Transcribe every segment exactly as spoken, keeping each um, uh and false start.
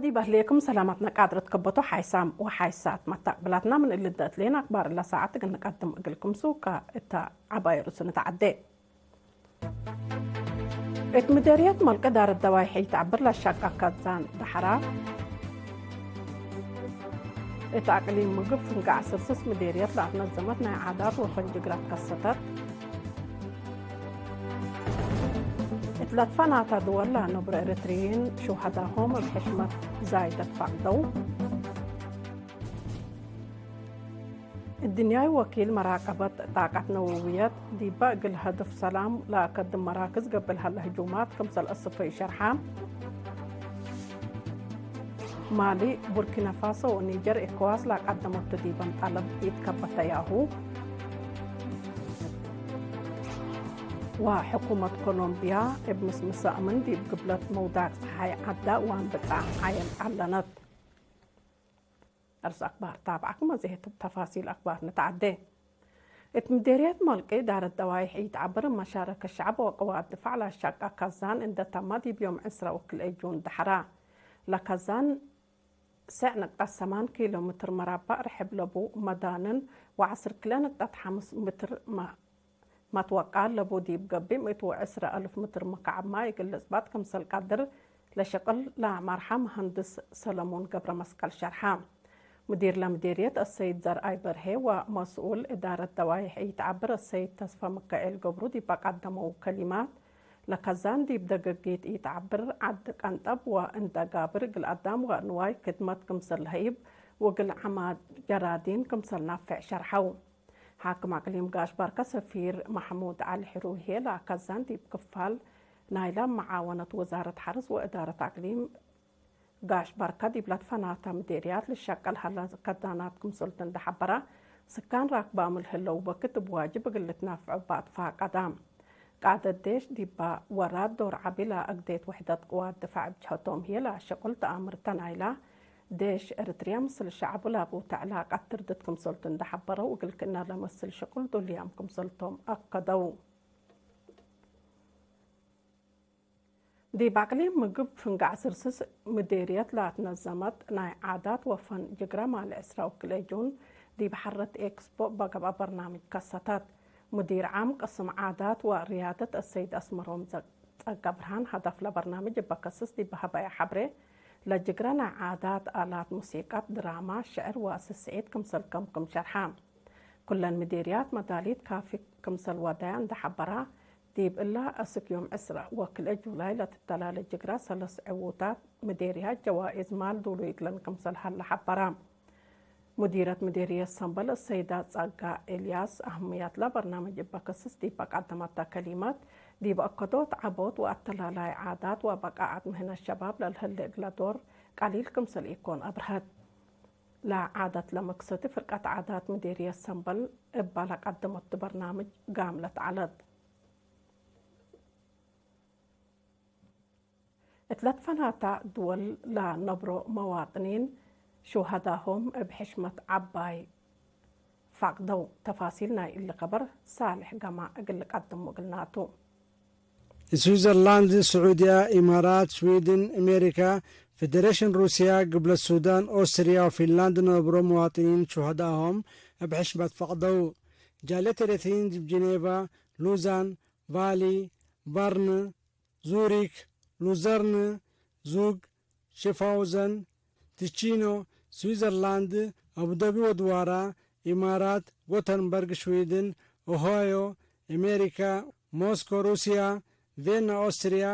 ይበህሌኩም ሰላማትና ቃድረት ከበቶ ሓይሳም ወሓይሳት መታቅብላትና ምን እሊ እንዴ እትሌን አክባር እለ ሳዐት እግል ንቀድም እግልኩም ሱካ እተ ዐባይ ርእሱ ንትዐዴ። እት ምዴርየት መልቀ ዳረት ደዋይሕ ኢተዐብር ለሸቀ ከዛን ደሐራ። እት አቅሊም ምግብ ፍንጋዕ ስርስስ ምዴርየት ለአትነዘመት ናይ ዓዳት ወፈን ጅግራት ከሰተት። እት ለትፈናተ ድወል ለነብሮ ኤረትርይን ሹሀዳሆም እብ ሕሽመት ዛይደት ፈቅደው። እድንያይ ወኪል መራቀበት ጣቀት ነወውየት ዲበ እግል ሀድፍ ሰላም ለአከድም መራክዝ ገብእ ለሀለ ህጁማት ክምሰል አስፈዩ ሸርሐ። ማሊ፣ ቡርኪናፋሶ ወኒጀር ኤኮዋስ ለአቀደመቱ ዲበን ጠለብ ኢትከበተያሁ። ወሕኩመት ኮሎምቢያ እብ ምስምሰ አምን ዲብ ግብለት መውዳቅ ጸሓይ ዐዳ ወአንብጻ ዐየል ዐለነት። እርስ አክባር ታብዐኩም፣ አዜ ህቱ ተፋሲል አክባር ንትዐዴ። እት ምዴርየት መልቂ፣ እዳረት ደዋይሕ ኢትዐብር፣ መሻረከት ሸዐብ ወቅዋት ድፋዕ ለአሻቃ ከዛን እንደ ተመ፣ ዲብ ዮም ዕስረ ወክልኤ ጁን ደሐራ። ለከዛን ሰዕ ነቅጠት ሰማን ኪሎ ሜትር መራባዕ ርሕብ ለቡ መዳንን ወዐስር ኪሎ ነቅጠት ሐምስ ሜትር መ-፣ መትወቃል ለቡ ዲብ ገብእ፣ ምእት ወዕስረ አልፍ ሜትር መካዕብ ማይ እግል ልጽባጥ ክምሰል ቀድር ለሸቅል ለአመርሐ መሀንድስ ሰለሙን ገብረመስቀል ሸርሐ። ሙዲር ለምዴርየት አሰይድ ዘርአይ በርሄ ወመስኡል እዳረት ደዋይሕ ኢትዐብር አሰይድ ተስፈ ምካኤል ገብሩ ዲብ አቀደመው ከሊማት፣ ለከዛን ዲብ ደገጊት ኢትዐብር ዐድ ቀንጠብ ወእንደ ጋብር እግል አዳም ወንዋይ ክድመት ክምሰል ለህይብ ወእግል ዐማድ ጀራዲን ክምሰል ናፍዕ ሸርሐው። ሓክም አቅሊም ጋሽ ባርከ ሰፊር መሕሙድ ዐሊ ሕሩይ ህዬ ለከዛን ዲብ ክፋል ናይላ መዓወነት ወዛረት ሐርስ ወእዳረት አቅሊም ጋሽ ባርከ ዲብ ለትፈናተ ምዴርያት ልሸቀል ሀለ ከዛናት ክምሰልቱ እንዴ ሐበረ፣ ስካን ራክባም ለህለው በክት እብ ዋጅብ እግል ልትናፍዖ እበ አትፋቀደ። ቃደት ዴሽ ዲበ ወራት ዶር ዐቢ ለአግዴት ውሕደት ቅዋት ድፋዕ እብ ጀሀቶም ህዬ ለሸቁል ተአምርተ ናይላ ዴሽ ኤረትርየ ምስል ሸዐቡ ላቡ ተዕላቀት ትርድት ክምሰልቱ እንዴ ሐበረው፣ እግል ክእነ ለመስል ሸቁል ዱልያም ክምሰልቶም አከደው። ዲብ አቅሊም ምግብ ፍንጋዕ ስርስስ ምዴርየት ለአትነዘመት ናይ ዓዳት ወፈን ጅግረ ማል ዕስራ ወክልኤ ጁን ዲብ ሐረት ኤክስፖ እበ ገብአ በርናምጅ ከሰተት። ሙዲር ዓም ቅስም ዓዳት ወርያደት አሰይድ አስመሮም ዘ-፣ ጸገብርሃን ሀደፍ ለበርናምጅ እበ ከስስ ዲብ ሀበየ ሐብሬ፣ ለጅግረ ናይ ዓዳት፣ አላት ሙሲቀት፣ ድራማ፣ ሽዕር ወስስዒት ክምሰል ከምክም ሸርሐ። ኩለን ምዴርያት መዳሊት ካፊ ክምሰል ወደያ እንዴ ሐበራ፣ ዲብ እለ አስክ ዮም ዕስረ ወክልኤ ጁላይ ለትተላለ ጅግረ ሰለስ ዕዉታት ምዴርያት ጀዋኢዝ ማል ዱሉይ እግለን ክምሰል ሀለ ሐበራ። ሙዲረት ምዴርየት ሰምበል አሰይዳ ጸጋ ኤልያስ አህምየትለ በርናምጅ እበ ከስስ ዲብ አቀደመተ ከሊመት፣ ዲብ አከዶት ዐቦት ወአተላላይ ዓዳት ወበቃዐት ምህነት ሸባብ ለልህሌ እግለ ዶር ቀሊል ክምሰል ኢኮን አብርሀት። ለዓዳት ለመክሰቲ ፍርቀት ዓዳት ምዴርየት ሰምበል እበ ለቀደመቱ በርናምጅ ጋምለት ዐለት። እት ለትፈናተ ድወል ለነብሮ መዋጥኒን ሹሀዳሆም እብ ሕሽመት ዐባይ ፈቅደው። ተፋሲል ናይ እሊ ከበር ሳልሕ ገማ እግል ልቀድሙ እግልናቱ። ስዊዘርላንድ፣ ስዑድያ፣ ኢማራት፣ ሽዊድን፣ አሜሪካ፣ ፌደሬሽን ሩስያ፣ ግብለት ሱዳን፣ ኦስትርያ ወፊንላንድ ነብሮ መዋጥኒን ሹሀዳሆም እብ ሕሽመት ፈቅደው። ጃልየት ኤረትርይን ዲብ ጄኔቫ፣ ሉዛን፣ ቫሊ፣ በርን፣ ዙሪክ፣ ሉዘርን፣ ዙግ፣ ሽፋውዘን፣ ቲቺኖ፣ ስዊዘርላንድ፣ አቡደቢ ወድዋራ፣ ኢማራት፣ ጎተንበርግ፣ ሽዊድን፣ ኦሃዮ፣ አሜሪካ፣ ሞስኮ፣ ሩስያ፣ ቬና፣ ኦስትርያ፣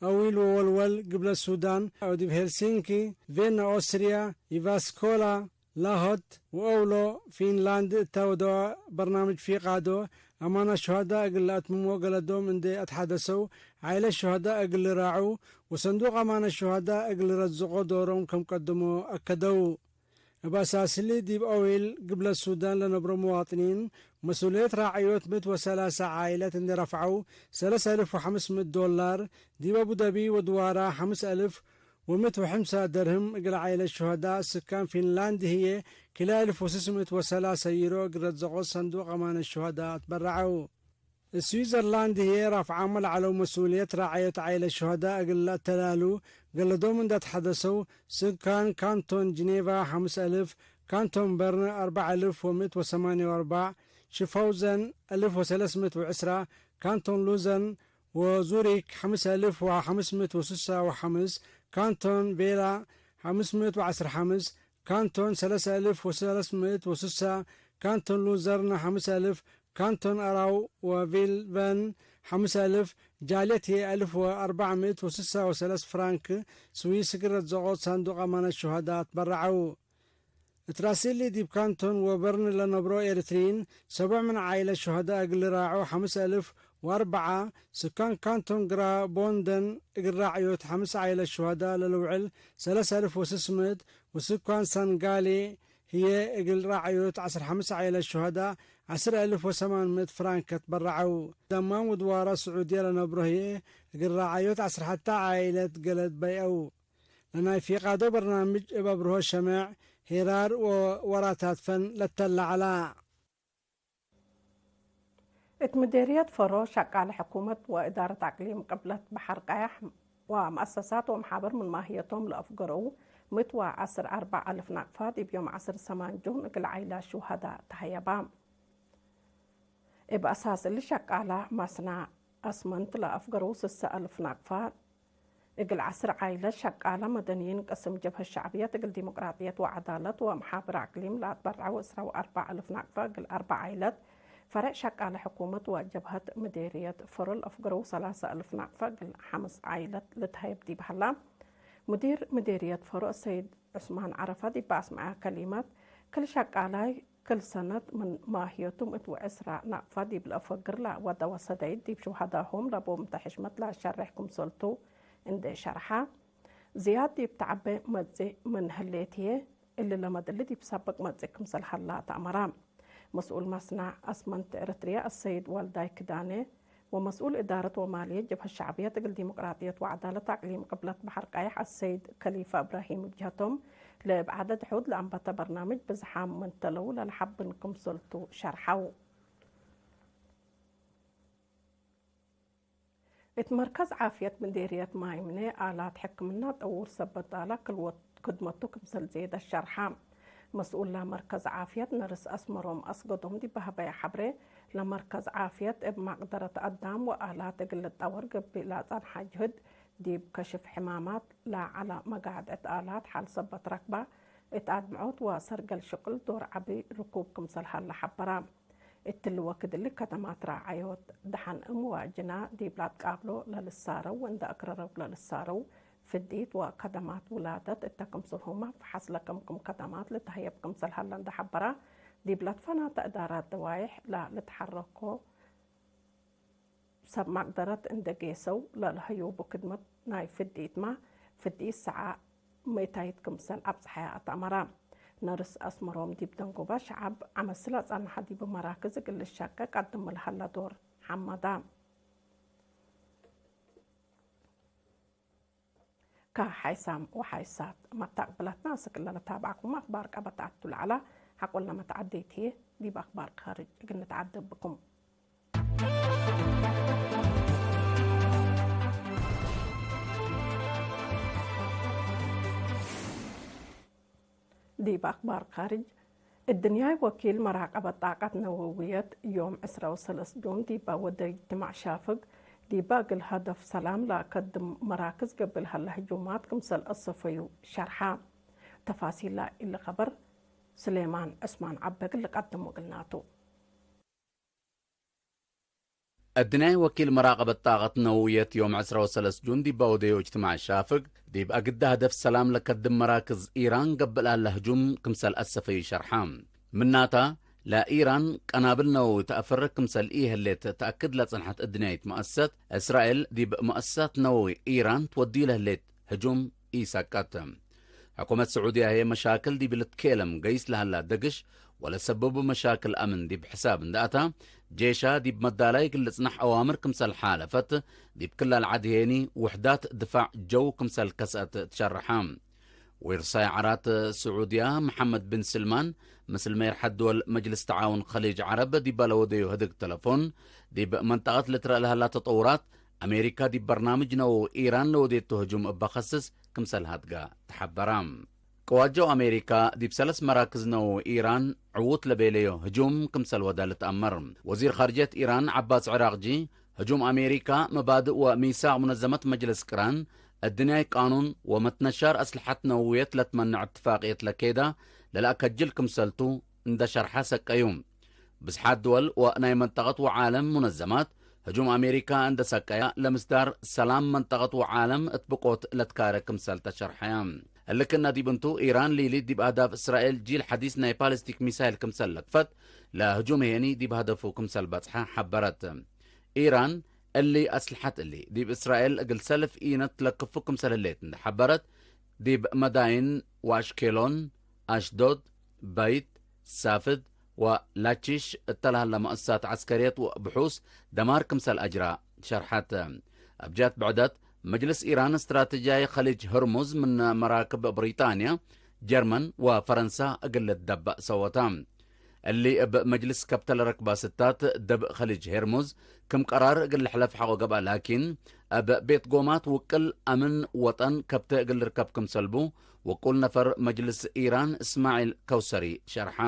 አዊል ወወልወል፣ ግብለት ሱዳን፣ ዲብ ሄልሲንኪ፣ ቬና፣ ኦስትርያ፣ ኢቫስኮላ፣ ላሆት ወአውሎ፣ ፊንላንድ፣ እተ ወደዋ በርናምጅ ፊቃዶ አማናት ሹሀዳእ እግል ለአትምሞ ገለዶም እንዴ አትሐደሰው፣ ዓይለት ሹሀዳእ እግል ልራዑ ወሰንዱቅ አማናት ሹሀዳእ እግል ልረዝቆ ዶሮም ከም ቀድሞ አከደው። እብ አሳስሊ፣ ዲብ አዊል ግብለት ሱዳን ለነብሮ መዋጥኒን፣ መስኡልየት ራዕዮት ምእት ወሰላሰ ዓኢለት እንዴ ረፍዐው፣ ሰለስ አልፍ ወሐምስ ምእት ዶላር፣ ዲብ አቡደቢ ወድዋራ፣ ሐምስ አልፍ ወምእት ወሐምሳ ደርህም እግል ዓኢለት ሹሀዳእ። ስካን ፊንላንድ ህዬ፣ ክልኤ አልፍ ወስስ ምእት ወሰላሰ ዩሮ እግል ረዘቆት ሰንዱቅ አማነት ሹሀዳእ አትበረዐው። ስዊዘርላንድ ህዬ፣ ራፍዓመ ለዐለው መስኡልየት ራዕዮት ዓኢለት ሹሀዳእ እግል ለአተላሉ፣ ገለዶም እንደ ተሐደሰው፣ ስካን ካንቶን ጅኔቫ ሐምስ አልፍ፣ ካንቶን በርን አርበዕ አልፍ ወምእት ወሰማንየ ወአርበዕ፣ ሽፋውዘን አልፍ ወሰለስ ምእት ወዕስራ፣ ካንቶን ሉዘን ወዙሪክ ሐምስ አልፍ ወሐምስ ምእት ወስሳ ወሐምስ፣ ካንቶን ቬላ ሐምስ ምእት ወዐስር ሐምስ፣ ካንቶን ሰለስ አልፍ ወሰለስ ምእት ወስሳ፣ ካንቶን ሉዘርን ሐምስ አልፍ፣ ካንቶን አራው ወቪልቨን ሐምስ አልፍ፣ ጃልየት ህዬ አልፍ ወአርበዕ ምእት ወስሳ ወሰለስ ፍራንክ ስዊስ እግል ረዘቆት ሳንዱቅ አማነት ሹሀዳእ አትበረዐው። እት ራሲሊ ዲብ ካንቶን ወበርን ለነብሮ ኤሪትሪይን ሰቦዕ ምን ዓኢለት ሹሀዳእ እግል ልራዕው ሐምስ አልፍ ወአርበዓ፣ ስካን ካንቶን ግራቦንደን እግል ራዕዮት ሐምስ ዓኢለት ሹሀዳእ ለልውዕል ሰለስ አልፍ ወስስ ምእት፣ ወስካን ሳንጋሌ ህዬ እግል ራዕዮት ዐስር ሐምስ ዓኢለት ሹሀዳእ ዐስር አልፍ ወሰማን ምእት ፍራንክ አትበረዐው። ደማም ወድዋረ ስዑድየ ለነብሮ ህዬ እግል ራዕዮት ዐስር ሐተ ዓኢለት ገለድ በይአው። ለናይ ፊቃዶ በርናምጅ እብ አብርሆ ሸመዕ ሄራር ወወራታት ፈን ለተለ ዐላ። እት ምዴርየት ፈሮ ሸቃለ ሕኩመት ወእዳረት አቅሊም ቅብለት በሐር ቀያሕ ወመአሰሳት ወመሓብር ምን ማህየቶም ለአፍገረው ምእት ወዐስር አርበዕ አልፍ ናቅፋ ዲብ ዮም ዐስር ሰማን ጁን እግል ዓይላት ሹሀዳእ ተሀየባ። እብ አሳስ እሊ ሸቃለ ማስናዕ አስመንት ለአፍገረው ስሰ አልፍ ናቅፋ፣ እግል ዐስር ዓይለት ሸቃለ መደንይን ቅስም ጀብሀት ሸዕብየት እግል ዲሞቅራጥየት ወዐዳለት ወመሓብር አቅሊም ለአትበረዐው እስረ ወአርበዕ አልፍ ናቅፋ፣ እግል አርበዕ ዓይለት ፈሬዕ ሸቃለ ሕኩመት ወጀብሀት ምዴርየት ፈሮ ለአፍገረው ሰላሰ አልፍ ናቅፋ፣ እግል ሐምስ ዓይለት ልትሀየብ ዲብ ሀላ፣ ሙዲር ምዴርየት ፈሮ ሰይድ ዑስማን ዐረፋ ዲብ አስመዐ ከሊመት፣ ክል ሸቃላይ ክል ሰነት ምን ማህየቱ ምእት ወዕስራ ናቅፋ ዲብ ለአፈግር ለወደወ ሰደይድ፣ ዲብ ሹሀዳሆም ለቦም እተ ሕሽመት ለአሸሬሕ ክምሰልቱ እንዴ ሸርሐ፣ ዝያድ ዲብ ተዐቤ መጽእ ምን ህሌት ህዬ፣ እሊ ለመድሊ ዲብ ሳብቅ መጽእ ክምሰል ሀላ ተአመረ። መስኡል ማስናዕ አስመንት ኤረትርየ አሰይድ ዋልዳይ ክዳኔ፣ ወመስኡል እዳረት ወማልየት ጀብሀት ሸዕብየት እግል ዲሞቅራጥየት ወዐዳለት አቅሊም ቅብለት በሐር ቀየሕ አሰይድ ከሊፈ እብራሂም እብ ጀህቶም፣ ለእብ ዐደድ ሑድ ለአንበተ በርናምጅ ብዝሓም ምን ተለው ለለሐብን ክምሰልቱ ሸርሐው። እት መርከዝ ዓፍየት ምዴርየት ማይምኔ አላት ሕክምና ጠውር ሰበት አላ ክልወት ክድመቱ ክምሰል ዜደ ሸርሐ። መስኡል ለመርከዝ ዓፍየት ነርስ አስመሮም አስገዶም ዲብ ሀበየ ሐብሬ፣ ለመርከዝ ዓፍየት እብ መቅደረት አዳም ወአላት እግል ልጠወር ገብእ ለጸንሐ ጅህድ፣ ዲብ ከሽፍ ሕማማት ለዐለ መጋድዐት አላት ሐል ሰበት ረክበ፣ እት አድምዖት ወሰርገል ሽቅል ዶር ዐቢ ርኩብ ክምሰል ሀለ ሐበረ። እትሊ ወክድ እሊ ከደማት ራዐዮት ደሐን እም ወጅና ዲብ ለአትቃብሎ ለልሳረው ወእንደ አክረረው ለልሳረው ፍዲት ወከደማት ውላደት እተ ክምስልሁመ ፈሐስ ለክምክም ከደማት ልትሀየብ ክምስል ሀለ እንደ ሐበረ፣ ዲብ ለትፈናተ እዳራት ደዋይሕ ለልትሐረኮ ሰብ መቅደረት እንደ ጌሰው ለለህዩቡ ክድመት ናይ ፍዲትመ፣ ፍዲት ሰዓ መይታይት ክምሰል አብጽሐያ አትአመረ። ነርስ አስመሮም ዲብ ደንጎበ ሸዐብ ዐመ ስለ ጸንሐ ዲብ መራክዝ እግል ልሸቄ ቀድም ለሀለ ዶር ሐመደ። ከሓይሳም ወሓይሳት መታቅብለትነ አስክ ለልታብዐኩም አክባር ቀበት አቱ ለዐለ ሐቆለ መትዐደይት ህዬ፣ ዲብ አክባር ካርጅ እግል ንትዐደብ ብኩም። ዲብ አክባር ካርጅ፣ እድንያይ ወኪል መራቀበት ጣቀት ነወውየት፣ ዮም ዕስራ ወሰለስ ጁን ዲበ ወደ እጅትማዕ ሻፍግ፣ ዲበ እግል ሀደፍ ሰላም ለአከድም መራክዝ ገብእ ለሀለ ህጁማት ክምሰል አሰፈዩ ሸርሐ። ተፋሲል ለእሊ ኸበር፣ ስሌማን ዑስማን ዐበ እግል ልቀድም ወእግልናቱ። እድንያይ ወኪል መራቀበት ጣቀት ነውውየት ዮም ዕስራ ወሰለስ ጁን ዲብ አወደዮ እጅትማዕ ሻፍግ፣ ዲብ አግደ ሀደፍ ሰላም ለከድም መራክዝ ኢራን ገብእ ለሀለ ህጁም ክምሰል አሰፈዩ ሸርሐ። ምናተ፣ ለኢራን ቀናብል ነወዊ ተአፈርግ ክምሰል ኢህሌት ተአክድ ለጸንሐት እድንያይት መአሰሳት፣ እስራኤል ዲብ መአሰሳት ነወዊ ኢራን ትወድዩ ለህሌት ህጁም ኢሰቀት። ሕኩመት ስዑድያ ህዬ መሻክል ዲብ ልትኬለም ገይስ ለሀላ ደግሽ ወለሰብቡ መሻክል አምን ዲብ ሕሳብ እንደ አታ፣ ጄሻ ዲብ መዳላይ እግል ልጽናሕ አዋምር ክምሰል ሓለፈት፣ ዲብ ክል አልዓድ ህዬኒ ውሕዳት ድፋዕ ጀው ክምሰል ከስአት ትሸርሐ። ዊርሳይ ዐራት ስዑድያ መሐመድ ብን ስልማን ምስል ሜርሐት ድወል መጅልስ ተዓውን ከሊጅ ዐረብ ዲበ ለወደዩ ህድግ ተለፎን፣ ዲብ መንጠቀት ልትረአ ለሀላ ተጠውራት አሜሪካ ዲብ በርናምጅ ነወው ኢራን ለወዴቱ ህጁም እበ ከስስ ክምሰል ሀድጋ ተሐበራ። ቀዋጀው አሜሪካ ዲብ ሰለስ መራክዝ ነወው ኢራን ዕዉት ለቤለዮ ህጁም ክምሰል ወደ ልትአመር። ወዚር ኻርጅየት ኢራን ዐባስ ዕራቅጂ፣ ህጁም አሜሪካ መባድእ ወሚሳቅ ሙነዘመት መጅልስ ቅራን፣ እድንያይ ቃኑን ወመትነሻር አስልሐት ነውውየት ለትመንዕ እትፋቅየት ለኬዳ ለለአከጅል ክምሰልቱ እንደ ሸርሐ ሰቀዩ። ብዝሓት ድወል ወናይ መንጠቀት ወዓለም ሙነዘማት ህጁም አሜሪካ እንደ ሰቀያ፣ ለምስዳር ሰላም መንጠቀት ወዓለም እት ብቆት ለትካረ ክምሰል ተሸርሐያ። እሊ ክእነ ዲብ እንቱ፣ ኢራን ሊሊት ዲብ አህዳፍ እስራኤል ጂል ሐዲስ ናይ ፓሊስቲክ ሚሳይል ክምሰል ለክፈት፣ ለህጁም ሄኒ ዲብ ሀደፉ ክምሰል በጽሐ ሐበረት። ኢራን እሊ አስልሐት እሊ ዲብ እስራኤል እግል ሰልፍ ኢነት ለክፉ ክምሰል ህሌት እንደ ሐበረት፣ ዲብ መዳይን ወአሽኬሎን፣ አሽዶድ፣ በይት፣ ሳፍድ ወላቺሽ እተ ለሀለ መአሰሳት ዐስከርየት ወብሑስ ደማር ክምሰል አጅራ ሸርሐት። እብ ጀህት ብዕደት፣ መጅልስ ኢራን እስትራተጅያይ ከሊጅ ህርሙዝ ምነ መራክብ ብሪጣንያ፣ ጀርመን ወፈረንሳ እግል ልትደበእ ሰወታ። እሊ እብ መጅልስ ከብተ ለረክባ ስታት ደብእ ከሊጅ ሄርሙዝ ክም ቀራር እግል ልሕለፍ ሐቆ ገብአ፣ ላኪን፣ እብ ቤት ጎማት ውቅል አምን ወጠን ከብተ እግል ልርከብ ክምሰልቡ፣ ውቁል ነፈር መጅልስ ኢራን እስማዒል ከውሰሪ ሸርሐ።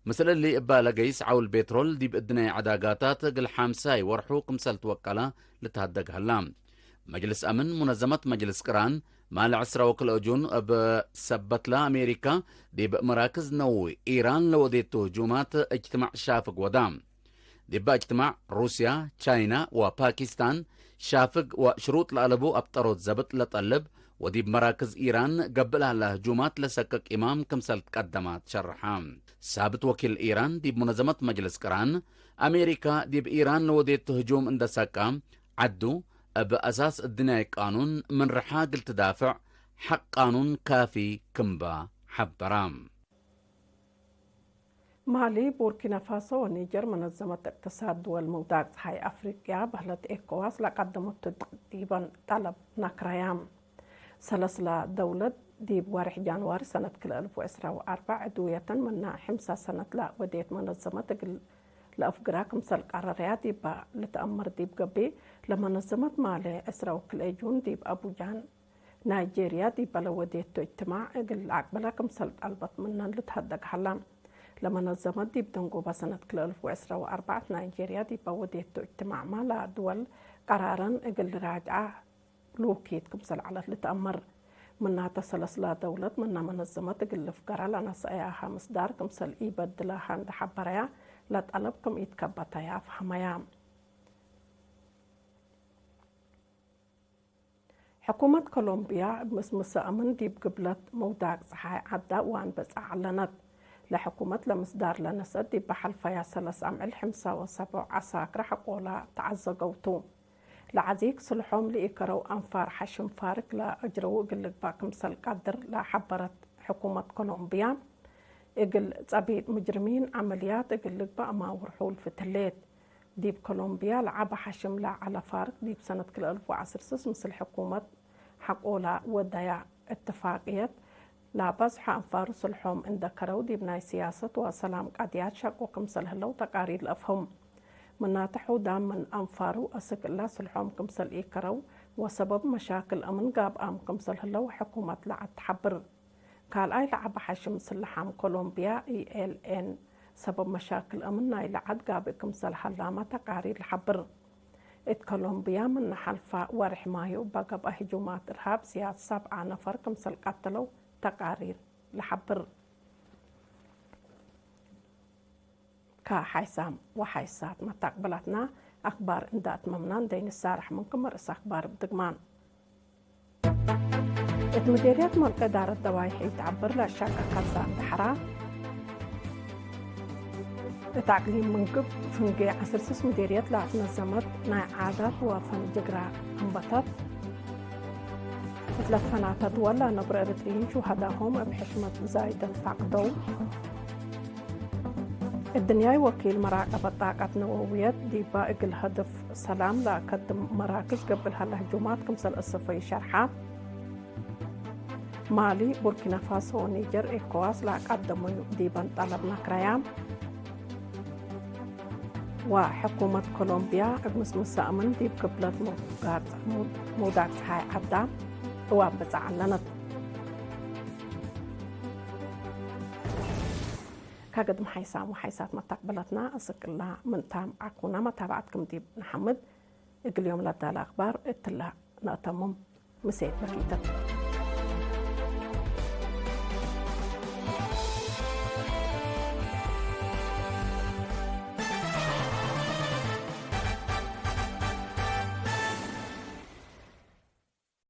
ምስል እሊ፣ እባለ ገይስ ዐውል ቤትሮል ዲብ እድናይ ዐዳጋታት እግል ሐምሳይ ወርሑ ክምሰል ትወቀላ ልትሀደግ ሀላ። መጅልስ አምን ሙነዘመት መጅልስ ቅራን፣ ማለ ዕስራ ወክልኤ ጁን እብ ሰበትለ አሜሪካ ዲብ መራክዝ ነውዊ ኢራን ለወዴቱ ህጁማት እጅትማዕ ሻፍግ ወዳ። ዲበ እጅትማዕ፣ ሩስያ፣ ቻይና ወፓኪስታን ሻፍግ ወሽሩጥ ለአለቡ አብጠሮት ዘብጥ ለጠልብ ወዲብ መራክዝ ኢራን ገብእ ለሀለ ህጁማት ለሰቅቅ ኢማም ክምሰል ትቀደማት ሸርሐ። ሳብት ወኪል ኢራን ዲብ ሙነዘመት መጅልስ ቅራን፣ አሜሪካ ዲብ ኢራን ለወዴቱ ህጁም እንደ ሰቃ፣ ዐዱ እብ አሳስ እድንያይ ቃኑን ምን ርሓ እግል ትዳፍዕ ሐቅ ቃኑን ካፊ ክምባ ሐበራ። ማሊ፣ ቡርኪናፋሶ ወኒጀር መነዘመት እቅትሳድ ድወል ምውዳቅ ጸሓይ አፍሪቅያ በህለት ኤኮዋስ ለቀደመቱ ዲበን ጠለብ ነክረያ። ሰለስለ ደውለት ዲብ ወርሕ ጃንዋሪ ሰነት ክልኤ አልፍ ወዕስራ ወአርበዕ ዕድውየተን ምነ ሕምሳ ሰነት ለወዴት መነዘመት እግል ለአፍግራ ክምሰል ቀረረያ ዲበ ልትአመር ዲብ ገብእ፣ ለመነዘመት ማሌ ዕስራ ወክልኤ ጁን ዲብ አቡጃን ናይጄርያ ዲበ ለወዴቱ እጅትማዕ እግል ለአቅብላ ክምሰል ጠልበት ምነን ልትሀደግ ሀላ። ለመነዘመት ዲብ ደንጎበ ሰነት ክልኤ አልፍ ወዕስራ ወአርበዕ ናይጄርያ ዲበ ወዴቱ እጅትማዕመ ለድወል ቀራረን እግል ልራጅዓ ልውኪት ክምሰል ዐለት ልትአመር። ምናተ ሰለስለ ደውለት ምነ መነዘመት እግል ልፍገራ ለነሰአያሀ ምስዳር ክምሰል ኢበድላሀ እንደ ሐበረያ፣ ለጠለብ ክም ኢትከበተያ አፍሀመያ። ሕኩመት ኮሎምብያ እብ ምስምሰ አምን ዲብ ግብለት ምውዳቅ ጸሓይ ዐዳ ወአንበጽ አዕለነት። ለሕኩመት ለምስዳር ለነሰት ዲበ ሐልፈያ ሰለስ አምዕል ሕምሳ ወሰቦዕ ዐሳክረ ሐቆላ ተዐዘገውቱ። ለዐዚግ ስልሖም ለኢከረው አንፋር ሐሽም ፋርግ ለአጅረው እግል ልግባእ ክምሰል ቀድር ለሐበረት ሕኩመት ኮሎምብያ፣ እግል ጸቢጥ ምጅርሚን ዐመልያት እግል ልግባእ ማውር ሑልፍት ህሌት። ዲብ ኮሎምብያ ለዐበ ሐሽም ለዐለ ፋርግ ዲብ ሰነት ክልኤ አልፍ ወዐስር ስስ ምስል ሕኩመት ሐቆላ ወደያ እትፋቅየት ለበዝሖ አንፋሩ ስልሖም እንደ ከረው ዲብ ናይ ስያሰት ወሰላም ቀድያት ሸቁ ክምሰል ህለው ተቃሪር ለአፍህም። ምናተ ሑዳም ምን አንፋሩ አስክ እላ ስልሖም ክምሰል ኢከረው ወሰበብ መሻክል አምን ጋብአም ክምሰል ህለው ሕኩመት ለዐድ ተሐብር። ካልኣይ ለዐበ ሐሽም ስልሓም ኮሎምብያ፣ ኢ ኤል ኤን፣ ሰበብ መሻክል አምን ናይለ ዐድ ጋብእ ክምሰል ሀላመ ተቃሪር ለሐብር። እት ኮሎምብያ ምነ ሐልፈ ወርሕ ማዩ እበ ገብአ ህጁማት እርሃብ ዝያድ ሰብዓ ነፈር ክምሰል ቀተለው ተቃሪር ለሐብር። ከሓይሳም ወሓይሳት መታቅበላትና አክባር እንዳ አትመምና እንዴ ንሳረሕ ምንኩም ርእስ አክባር እብ ድግማን። እት ምዴርየት መልቀ እዳረት ደዋይሕ ኢተዐብር ለአሻቀ ከርሳ እንደ ሐራ። እት አቅሊም ምንግብ ፍንጌ ዐስር ስስ ምዴርየት ለአትነዘመት ናይ ዓዳት ወፈን ጅግራ አንበተት። እት ለትፈናተ ድወል ለነብረ ኤረትርዪን ሹሀዳሆም እብ ሕሽመት ዛይደት ፋቅደው። እድንያይ ወኪል መራቀበት ጣቀት ነወውየት ዲበ እግል ሀደፍ ሰላም ለአከድም መራክዝ ገብእ ለሀለ ህጁማት ክምሰል አሰፈዩ ሸርሐ። ማሊ፣ ቡርኪናፋሶ ወኒጀር ኤኮዋስ ለአቀደመዩ ዲበን ጠለብ ነክረያ። ወሕኩመት ኮሎምብያ እብ ምስምሰ አምን ዲብ ክብለት ምውዳቅ ጸሓይ ዐዳ እዋን ብጽዕ ዐለነት። ከግድም ሓይሳም ወሓይሳት መተቅብለትና እስክላ ምን ታምዓኩና መታብዐትክም ዲብ ነሐምድ። እግል ዮም ለዳለ አክባር እትለ ነአተምም። ምሴት በኪተት።